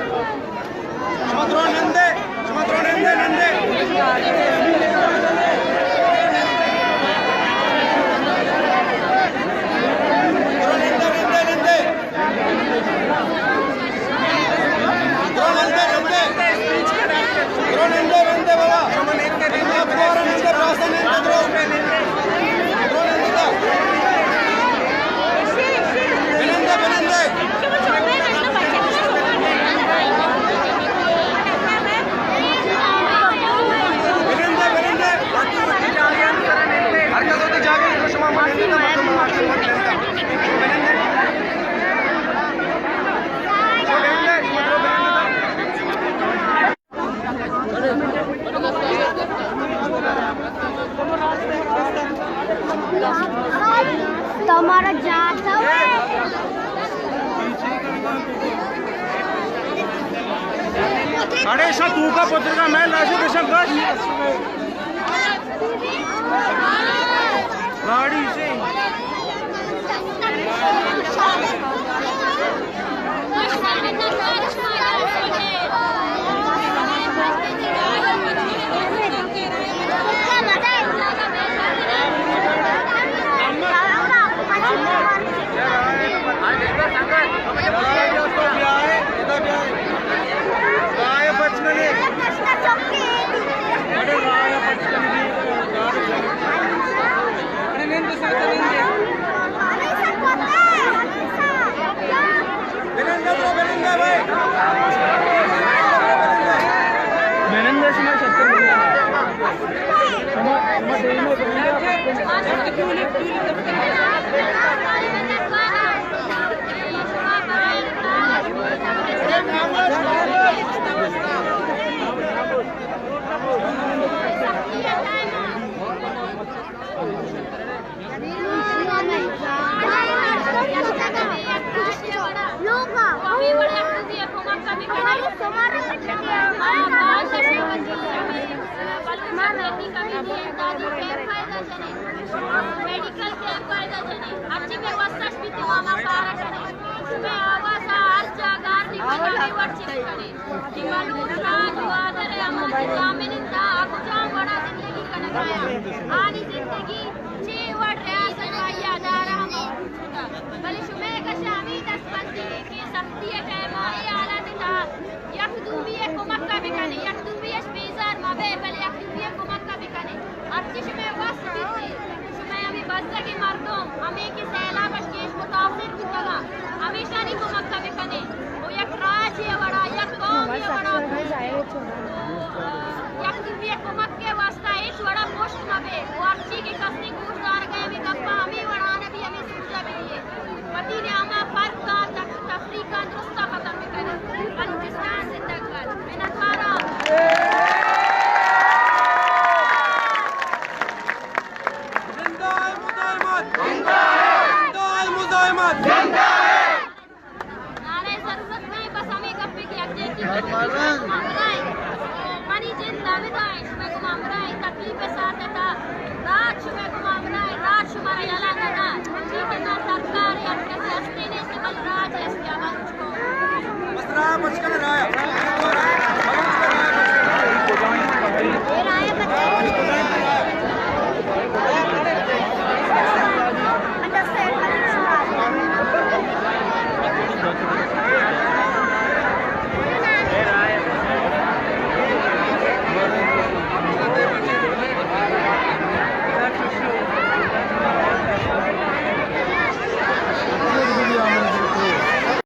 شما درو نندے، شما درو نندے، نندے۔ درو نندے، نندے، نندے۔ درو نندے، نندے۔ درو نندے، نندے بابا۔ درو نندے، درو نندے۔ درو نندے۔ بنندے، بنندے۔ بنندے، بنندے۔ ہر کس وتی جاگہ ءَ شما من نندے، مردم وتی وقت نندے۔ بنندے۔ بنندے، شما درو بنندے۔ تمہارا جاتا ہے۔ اڑے شا تو کا پتر کا میں لاشے دشم دش۔ گاڑی سے۔ میڈیکل کیمپ ءَ جنے، ہرچی مئے وس اش بیت ما ہما کار ءَ کنیں۔ شمئے آواز ءَ ہر جاگہ ہر نیمگ ءَ ہمے وڑ چست کنیں کہ بلوچ راج گوادر ءِ ہما کہ جاہمنند ءَ کجام وڑ ءَ زندگی کنگ ءَ آں، آنی زندگی چے وڑ ریاست ءِ آئی ءَ ادارہ ءَ موجود اَنت۔ بلے شمئے کش ءَ ہمے دستبندی کہ سختی ءِ ٹائم ءَ اے حالات ءِ تہا یک دومی ءِ کمک ءَ بہ کن ئے، یک دومی اش بیزار مہ بئے، بلے یک دومی ءِ کمک ءَ بہ کن ئے۔ ہرچی شمئے وس بیت، شمئے ہمے بزگیں مردم، ہمے کہ سیلاب اش گیش متاثر بوتگ اَنت، ہمیشانی کمک ءَ بہ کن ئے۔ و یک راجے ءِ وڑ ءَ، یک قومے ءِ وڑ ءَ، یک دومی ءِ کمک ءِ واستہ ہچ وڑ ءَ پشت مہ بئے۔ و ہرچی کہ کسے گوش دارگ ءَ ہمے گپ ءَ ہمے وڑ ءَ نہ بی، ہمے سوج ءَ بہ بی۔ وتی نیام ءَ فرق ءَ تک تفریق ءَ درست ءَ ختم بہ کن ئے۔ بلوچستان زندگ بات۔ منتوار آں۔ زندہ ہے مزاحمت۔ زندہ ہے مزاحمت۔ زندہ ہے۔ نعرہ ءِ ضرورت نہ اِنت، بس ہمے گپے کہ یکجہتی کنیں، شمئے گوما ہمراہ ایں۔ منی جند ہمدا اِنت، شمئے گوما ہمراہ ایں۔ تکلیف ءِ ساعت ءِ تہا راج شمئے گوما ہمراہ اِنت، راج شمارا یلہ نہ دنت۔ ٹھیک ہے، نہ سرکار ءِ ہر کسے ہستے نیست، بلے راج ہست یا بلوچ قوم۔ بس راہ بچ کن،